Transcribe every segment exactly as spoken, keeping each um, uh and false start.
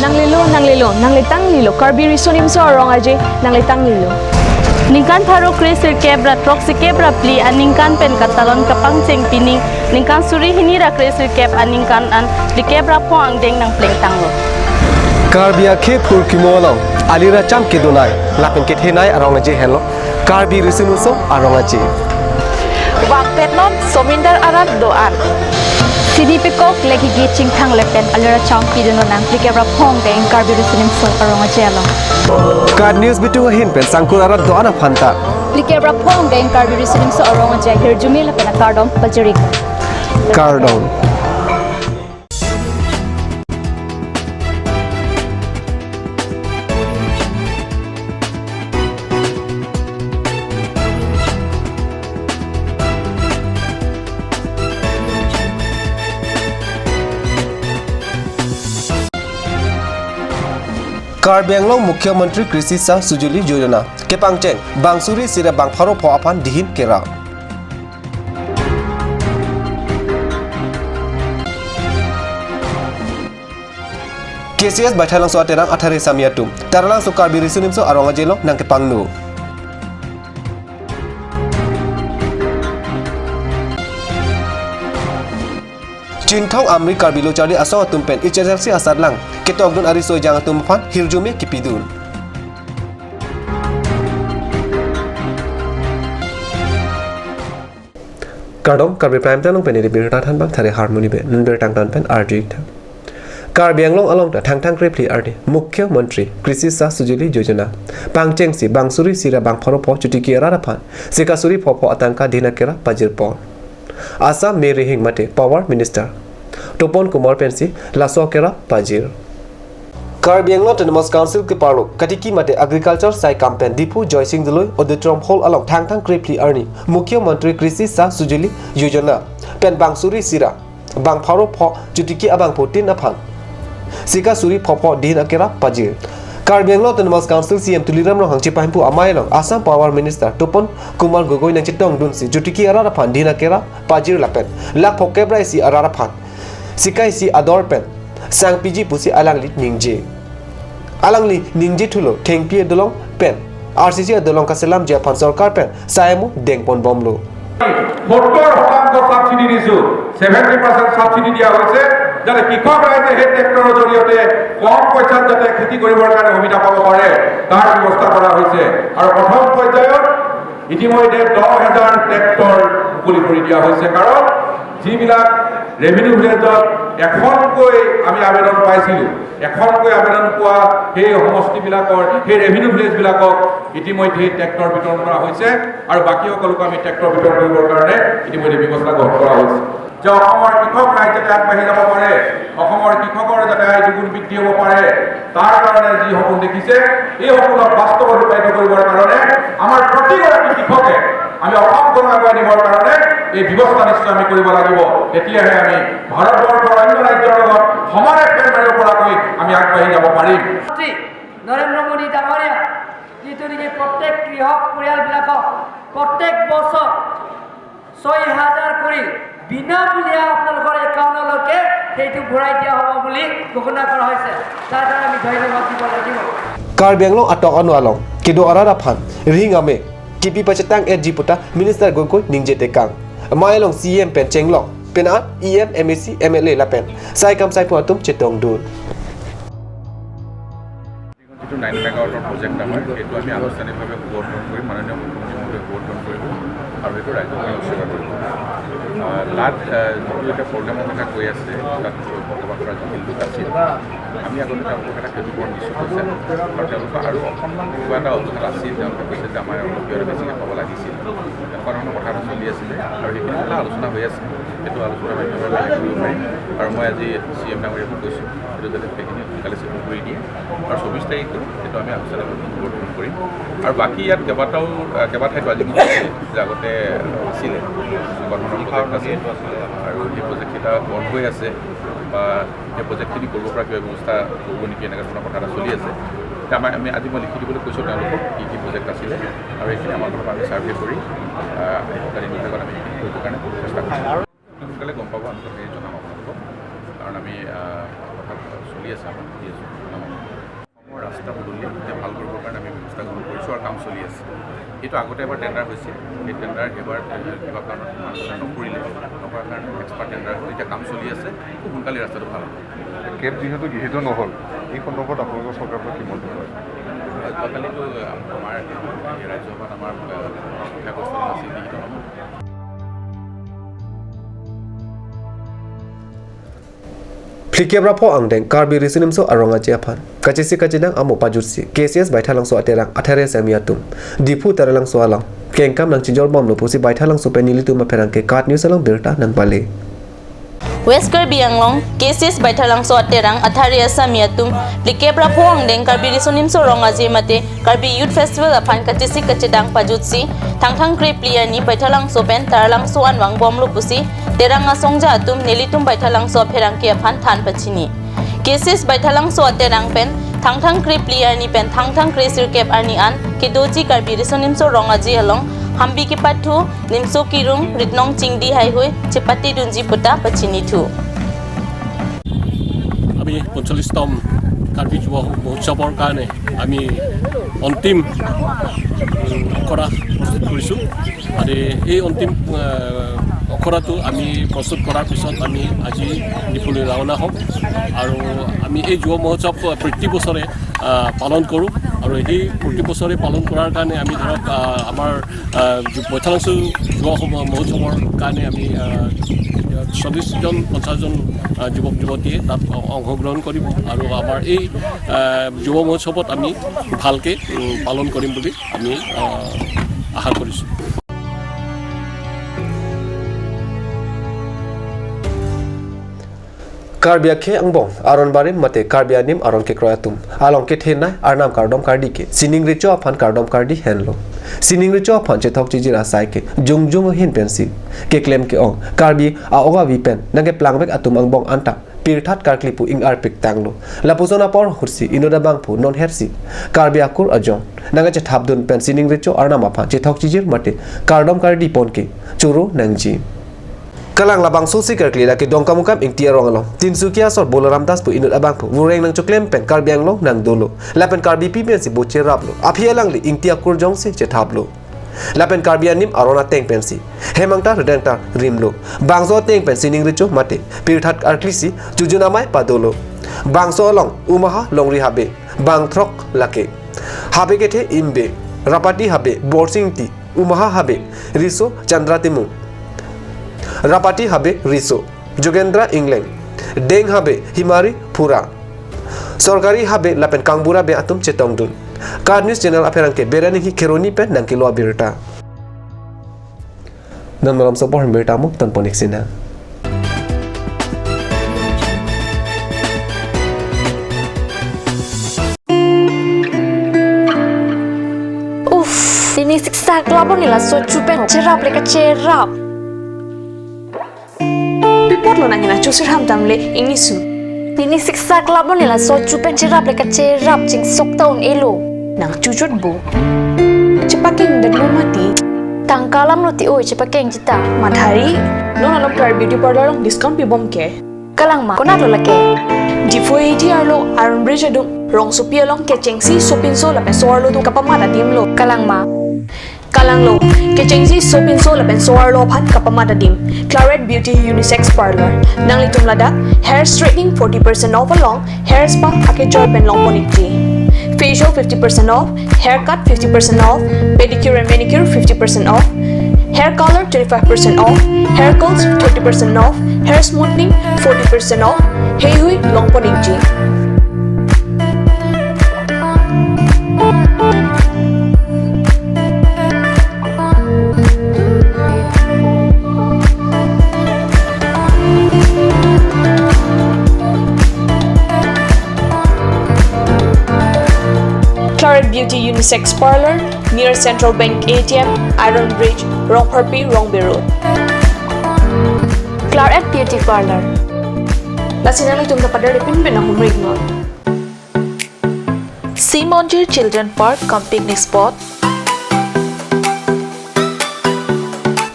Nanglelo, nanglelo, nangletanglelo, Karbi Riso Nimso Arong Aje, nangletanglelo. Ningkan pharo kre sirkep ra throksikep ra phli aningkan pen katalon kapangcheng pining, ningkan suri hini ra kre sirkep aningkan an phlikep ra pho angdeng nangplengtanglo. Karbi akhei phurkimo along, ali ra cham kedonei, lapen kethenei arong aje henlo Karbi Riso Nimso Arong Aje. Vangpetnon somindar arat do-an. Sini pekok legi chingthang lapen ali ra cham pidun nang phlikep ra pho angdeng Karbi Riso Nimso Arong Aje along. KAT News bitung ahin pen sangkur arat do-an aphanta phlikep ra pho angdeng Karbi Riso Nimso Arong Aje ahirjume lapen akardom pajir-ik. Kardom. Karbi Anglong Mukhyamantri Krishi Sah Sujoli Yojana kepangcheng bang suri isi ra bang pharo pho aphan dihin kerap. KCS Baithalangso Aterang athare sami atum Taralangso Karbi Riso Nimso Arong Aje along nangkepangno. Chinthong Amri Karbi Lo Charli Asong atum pen HSLC asatlang ketokdun ariso ejang atum aphan hirjume kipidun. Kardom, Karbi Prime Time along pen neli birta thanbang thare harmoni be, non birta angtan pen arju-ik tha. Karbi Anglong along ta Thangthang kre phli arni Mukhyamantri Krishi Sah Sujoli Yojana pangchengsi bang suri isi ra bang pharo pho chotiki arat aphan sika suri pho pho atangka dihin akerap pajirpon. Assam Mey Rihing mate Power Minister Topon Kumar pensi laso akerap pajir. Karbi Anglong Autonomous Council keparlo katiki mate Agriculture saikam pen Diphu Joysing Doloi Auditorium Hall along Thangthang kre phli arni Mukhyamantri Krishi Sah Sujoli Yojana pen bang suri isi ra bang pharo pho chotiki abangphutin aphan sika suri pho pho dihin akerap pajir. Karbi Anglong Autonomous Council CEM Tuliram Ronghang chepahemphu amei along Assam Power Minister Topon Kumar Gogoi nangchetongdunsi chotiki arat aphan dihin akerap pajir lapen lakh phokep ra isi arat aphan sika isi ador pen sang piji pusi alangli ningje. Alangli ningje thulo thengpi adolong pen RCC adolong kaselamji aphan sorkar pen sai amu dengponbomlo. সত্তৰ শতাংশ ছাবচিডি দিছো, seventy percent subsidy দিয়া হৈছে, যাতে কৃষক ৰাইজে সেই ট্ৰেক্টৰৰ জৰিয়তে কম পইচাত যাতে খেতি কৰিবৰ কাৰণে সুবিধা পাব পাৰে, তাৰ ব্যৱস্থা কৰা হৈছে। আৰু প্ৰথম পৰ্যায়ত ইতিমধ্যে দহ হাজাৰ ট্ৰেক্টৰ মুকলি কৰি দিয়া হৈছে, কাৰণ যিবিলাক ৰেভিনিউ ভিলেজত এখনকৈ আমি আবেদন পাইছিলো, এখনকৈ আবেদন পোৱা সেই সমষ্টিবিলাকৰ, সেই ৰেভিনিউ ভিলেজবিলাকক ইতিমধ্যে ট্ৰেক্টৰ বিতৰণ কৰা হৈছে আৰু বাকী সকলোকে আমি ট্ৰেক্টৰ বিতৰণ কৰিবৰ কাৰণে ইতিমধ্যে ব্যৱস্থা গ্ৰহণ কৰা হৈছে যে অসমৰ কৃষক ৰাইজ যাতে আগবাঢ়ি যাব পাৰে, অসমৰ কৃষকৰ যাতে আয় দুগুণ বৃদ্ধি হ'ব পাৰে, তাৰ কাৰণে যি সপোন দেখিছে, এই সপোনক বাস্তৱত ৰূপায়িত কৰিবৰ কাৰণে আমাৰ প্ৰতিগৰাকী কৃষকে আমি অসমখন আগুৱাই নিবৰ কাৰণে এই ব্যৱস্থা নিশ্চয় আমি কৰিব লাগিব। তেতিয়াহে আমি ভাৰতবৰ্ষৰ অন্য ৰাজ্যৰ লগত সমানে ফেৰ মাৰিব পৰাকৈ আমি আগবাঢ়ি যাব পাৰিম। প্ৰধানমন্ত্ৰী নৰেন্দ্ৰ মোদী ডাঙৰীয়া যিটো নেকি প্ৰত্যেক কৃষক পৰিয়ালবিলাকক প্ৰত্যেক বছৰ ছয় হাজাৰ কৰি বিনামূলীয়া আপোনালোকৰ একাউণ্টলৈকে সেইটো ঘূৰাই দিয়া হ'ব বুলি ঘোষণা কৰা হৈছে। তাৰ কাৰণে আমি ধন্যবাদ দিব লাগিব। Karbi Anglong atok ano along kedo arat aphan rihing ame kipi pachetang-etji puta Minister Gogoi ningje tekang. Amei along CEM pen chenglok pen an EM, MAC, MLA lapen saikam saiphu atum chetongdun. যিটো নাইন মেগাৱাটৰ প্ৰজেক্ট আমাৰ, সেইটো আমি আনুষ্ঠানিকভাৱে উদ্বোধন কৰিম, মাননীয় মুখ্যমন্ত্ৰী মহোদয়ে উদ্বোধন কৰিব আৰু সেইটো ৰাইজক আমি উৎসৰ্গ কৰিম। আহ, লাট, আহ, যিটো এতিয়া প্ৰব্লেমৰ কথা কৈ আছে, তাত বসবাস কৰা যিখিনি লোক আছিল, আমি আগতে তেওঁলোকক এটা ক্ষতিপূৰণ দিছোঁ কৈছে, আৰু তেওঁলোকৰ আৰু অকণমান কিবা এটা অজুহাত আছিল, তেওঁলোকে কৈছে যে আমাৰ অলপ কিবা এটা বেছিকৈ পাব লাগিছিল, এনেকুৱা ধৰণৰ কথা এটা চলি আছিলে আৰু সেইখিনি কথা আলোচনা হৈ আছে। সেইটো আলোচনা মাধ্যমেৰে আমি কৰিব পাৰিম আৰু মই আজি চি এম ডাঙৰীয়াকো কৈছোঁ, সেইটো যাতে গোটেইখিনি সোনকালে চেটল কৰি দিয়ে। আৰু চৌবিছ তাৰিখটো সেইটো আমি আনুষ্ঠানিক উদ্বোধন কৰিম। আৰু বাকী ইয়াত কেইবাটাও, আহ, কেইবা ঠাইতো আজি মই কৈছোঁ যে আগতে আছিলে, গঠনৰ প্ৰজেক্ট আছিল আৰু সেই প্ৰজেক্টকেইটা বন্ধ হৈ আছে বা সেই প্ৰজেক্টখিনি কৰিব পৰা কিবা ব্যৱস্থা কৰিব নেকি, এনেকুৱা ধৰণৰ কথা এটা চলি আছে। এতিয়া আমাৰ, আমি, আজি মই লিখি দিবলৈ কৈছোঁ তেওঁলোকক কি কি প্ৰজেক্ট আছিলে আৰু এইখিনি আমাৰ ফালৰ পৰা আমি ছাৰ্ভে কৰি, আহ, কালি নিশা আমি সেইখিনি কৰিবৰ কাৰণে চেষ্টা কৰিম। সোনকালে গম পাব, আমি সেই জনাম আপোনালোকক, কাৰণ আমি, আহ, চলি আছে, আমাৰ কৰি আছোঁ। অসমৰ ৰাস্তা পদূলি এতিয়া ভাল কৰিবৰ কাৰণে আমি ব্যৱস্থা গ্ৰহণ কৰিছোঁ আৰু কাম চলি আছে। এইটো আগতে এবাৰ টেণ্ডাৰ হৈছিল, সেই টেণ্ডাৰ এইবাৰ, এ, কিবা কাৰণত মানুহে নকৰিলে, নকৰাৰ কাৰণে এক্সপাৰ্ট টেণ্ডাৰ হ'ল। এতিয়া কাম চলি আছে, খুব সোনকালে ৰাস্তাটো ভাল হ'ব। কেব যিহেতু গৃহীত নহ'ল, এই সন্দৰ্ভত আপোনালোকৰ চৰকাৰৰ পৰা কি মন্তব্য আছে? যোৱাকালিতো আমাৰ ৰাজ্যসভাত আমাৰ, এ, বিষয়বস্তু আছিল গৃহীত নহ'ল। Phlikep ra pho angdeng Karbi Riso Nimso Rong Aje aphan kachesik kachedang amo pajutsi K C S Baithalangso aterang athare asami atum Diphu Taralangso along kengkam nangchijor bomlo pusi Baithalangso pen nelitum apherangke KAT News along birta nangpale. West Karbi Anglong, K C S Baithalangso aterang athare asami atum phlikep ra pho angdeng Karbi Riso Nimso Rong Aje mate Karbi Youth Festival aphan kachesik kachedang pajutsi Thangthang kre phli arni Baithalangso pen Taralangso an vangbomlo pusi Terang asongja atum nelitum Baithalangso apherangke aphan than pachini. K C S Baithalangso aterang pen Thangthang kre phli arni pen Thangthang kre sirkep arni an kedoji Karbi Riso Nimso Rong Aje along hambi kepathu, nimso kerung, ritnong chingdi haihui chepatedunji puta pachinithu. আমি পঞ্চল্লিছতম কাৰ্বি যুৱ মহোৎসৱৰ কাৰণে আমি অন্তিম, উম, আখৰা প্ৰস্তুত কৰিছোঁ। আৰু এই অন্তিম, আহ, আখৰাটো আমি প্ৰস্তুত কৰাৰ পিছত আমি আজি ডিফুলৈ ৰাওনা হ'ম। আৰু আমি এই যুৱ মহোৎসৱ প্ৰতি বছৰে, আহ, পালন কৰোঁ। আৰু সেই প্ৰতি বছৰে পালন কৰাৰ কাৰণে আমি ধৰক, আহ, আমাৰ, আহ, যু-, বৈঠালাংচু যুৱ সম-, মহোৎসৱৰ কাৰণে আমি, আহ, চল্লিছজন, পঞ্চাছজন, আহ, যুৱক যুৱতীয়ে তাত অ-, অংশগ্ৰহণ কৰিব। আৰু আমাৰ এই, আহ, যুৱ মহোৎসৱত আমি ভালকে, উম, পালন কৰিম বুলি আমি, আহ, আশা কৰিছোঁ। Karbi akhei angbong aron barim mate Karbi anim aron kekroi atum along kethenei arnam kardom kardi ke sining recho aphan kardom kardi henlo. Sining recho aphan chethok chijir asai ke jongjong ahin pensi keklem ke-ong Karbi a-ok avi pen nangkeplangvek atum angbong anta pirthat karkli pu ingarpik tanglo. Lapuson apor ahutsi inut abangphu non hersi Karbi akur ajong nangkechethapdun pen sining recho arnam aphan chethok chijir mate kardom kardi pon ke choro nangji. Kalang labangso si karkli lake Dongkamukam Ingti arong along Tinsukia asor Bolaram Das pu inut abangphu vureng nangchoklem pen Karbi Anglong nangdolo. Lapen Karbipi pensi bo cheraplo. Aphi alangli Ingti akur jongsi chethaplo. Lapen Karbi anim aron ateng pensi hem angta rideng ta rimlo. Bangso ateng pen sining recho mate pirthat arklisi chujun amei padolo. Bangso along Umaha Longri Habe bangthrok lake. Habe kethe Imbe, Rapati Habe Borsing Ingti, Umaha Habe Riso Chandra Timung, Rapati Habe Riso Jogendra Ingleng, Deng Habe Himari Phura, Sorkari Habe lapen Kangbura Habe atum chetongdun. KAT News Channel apherangke Beren Inghi Kheroni pen nangkelo abirta. Non malomso apor hem birta mo ton ponik sina. Uff, pini siksak labon nila so chupen cherap le kacherap. Pi apotlo nang hena chusir ham damle ingnisu. Pini siksak labon nila so chupen cherap le kacherap chingsok ta un-elo. Nang chuchot bo. Chepakeng den mo mati. Tangka alam lo ti oi chepakeng chita. Mathari. Non along Clarette Beauty Parlour along discount pibom ke. Kalang ma, konat lo lake? Diphu A T R lo Iron Bridge adung rongsopi along kechengsi sopinso lapen so-arlo atum kapamat adim lo. Kalang ma? Kalang lo, kechengsi sopinso lapen so-arlo aphan kapamat adim. Clarette Beauty Unisex Parlour. Nanglitum ladak hair straightening forty percent off along hair spa akejoi pen longpon ikji. Facial fifty percent off, haircut fifty percent off, pedicure and manicure fifty percent off, hair color twenty-five percent off, hair curls thirty percent off, hair smoothing forty percent off, heihui longpon ikji. Clarette Beauty Unisex Parlour, near Central Bank A T M, Iron Bridge, Rongpharpi, Rongbe Road. Clarette Beauty Parlour. Lasi nanglitum ta pader ipin pen nang humrik non. Simonjir Children Park cum picnic spot,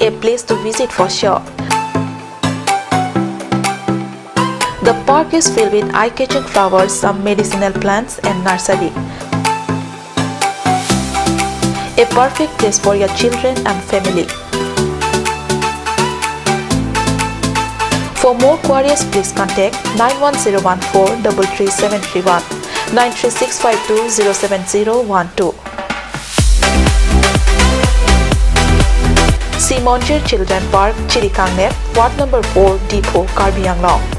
a place to visit for sure. The park is filled with eye-catching flowers, some medicinal plants, and nursery. A perfect place for your children and family. For more queries, please contact nine one zero one four double three seven three one, nine three six five two zero seven zero one two. Simonjir Children Park, Chirikangnet, Ward number four, Diphu, Karbi Anglong.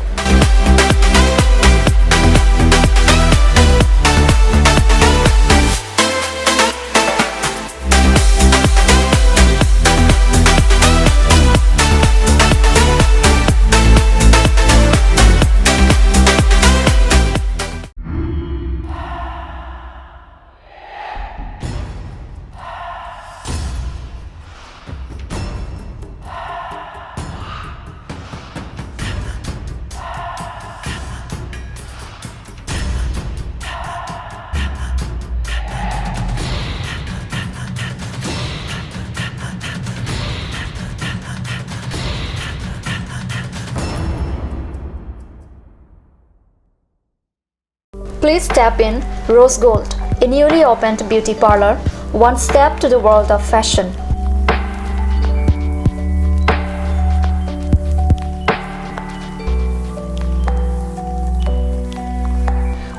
Please step in Rose Gold, a newly opened beauty parlor, one step to the world of fashion.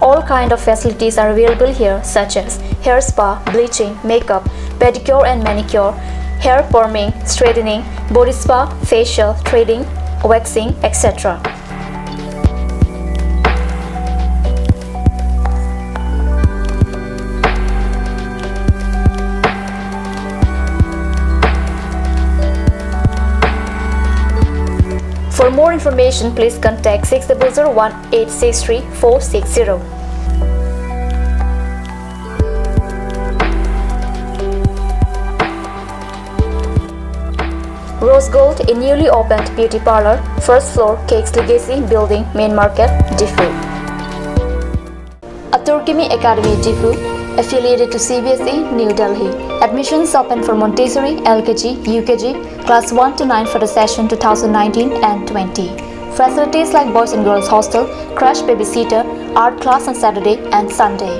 All kind of facilities are available here, such as hair spa, bleaching, makeup, pedicure and manicure, hair perming, straightening, body spa, facial, threading, waxing, et cetera. For more information, please contact six double zero one eight six three four six zero. Rose Gold, a newly opened beauty parlor, first floor, Cakes Legacy Building, Main Market, Diphu. Atur Kimi Academy, Diphu, affiliated to C B S E, New Delhi. Admissions open for Montessori, L K G, U K G, class one to nine for the session two thousand nineteen and twenty. Facilities like boys and girls hostel, crash babysitter, art class on Saturday and Sunday.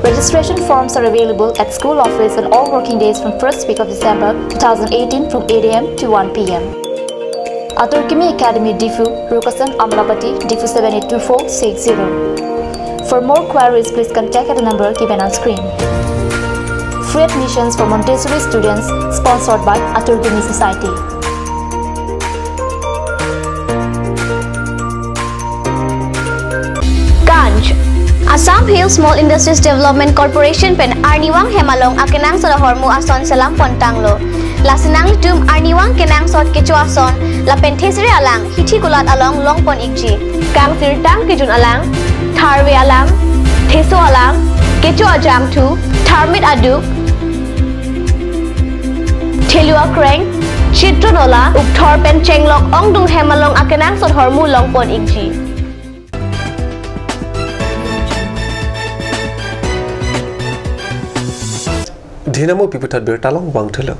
Registration forms are available at school office on all working days from first week of December two thousand eighteen from eight A M to one P M. Atur Kimi Academy, Diphu, Rukasan Amlapati, Diphu seven eight two four six zero. For more queries, please contact at the number given on screen. Free admissions for Montessori students, sponsored by Atur Kimi Society. Ganj. Assam Hill Small Industries Development Corporation pen arnivang hem along akenangsot ahormu ason selam pontanglo. Lasi nanglitum arnivang kenangsot kecho ason lapen thesere alang hithi kulat along longpon ikji. Kangsirtang kejun alang, tharve alang, theso alang, kecho ajangthu, tharmit aduk, thelu akreng, chitro nola, ukthor pen chenglok ongdung hem along akenangsot ahormu longpon ikji. Dhinamo piputhot birta along vangthulo.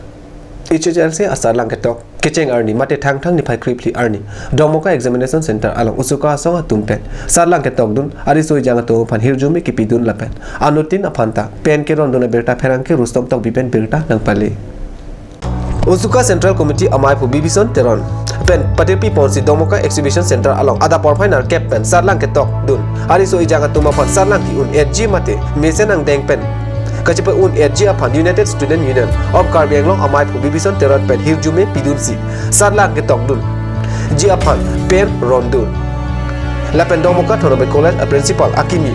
H S L C asatlang ketok kecheng arni mate Thangthang niphai krephli arni Domoka Examination Center along USUKA asong atum pen satlang ketokdun ariso ejang atum aphan hirjume kipidun lapen anuttin aphanta pen kerondun abirta pherangke Rustom Tokbi pen birta nangpale. USUKA Central Committee amaiphu Bibison Teron pen patirpi ponsi Domoka Exhibition Center along adap porphai nerkep pen satlang ketokdun ariso ejang atum aphan satlang ki-un-etji mate mesen angdeng pen kachepa-un-etji aphan United Student Union of Karbi Anglong amaiphu Bibison Teron pen hirjume pidunsi satlang ketokdunji aphan pen rondun. Lapen Domoka Autonomous College a Principal akimi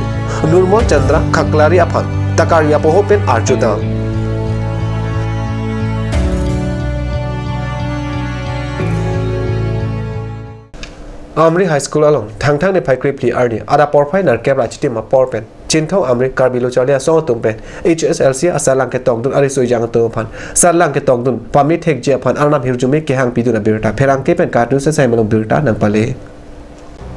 Nurmal Chandra Khaklari aphan ta Karbi apoho pen arjudam. Amri High School along Thangthang niphai krephli arni adap porphai nerkep ra chitim apor pen Chinthong Amri Karbi Lo Charli Asong atum pen H S L C asatlang ketokdun ariso ejang atum aphan satlang ketokdun pame thekji aphan arnam hirjume kehang pidun abirta pherangke pen katun sesai malom birta nangpale.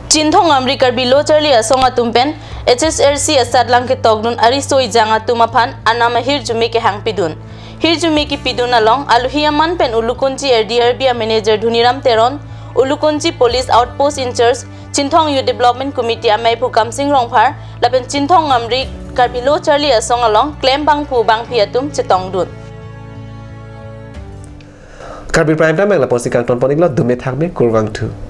Chinthong Amri Karbi Lo Charli Asong atum pen H S L C asatlang ketokdun ariso ejang atum aphan arnam ahirjume kehang pidun. Hirjume kipidun along alohi aman pen Ulukunchi R D R B a manager Dhuniram Teron, Ulukunchi Police Outpost in-charge, Chinthong Youth Development Committee amei Pu Kamsing Rongphar lapen Chinthong Amri Karbi Lo Charli Asong along klem bangphu bangphi atum chetongdun. Karbi Prime Time lapusi kangton pon-iklo, dome thakme, kurvangthu.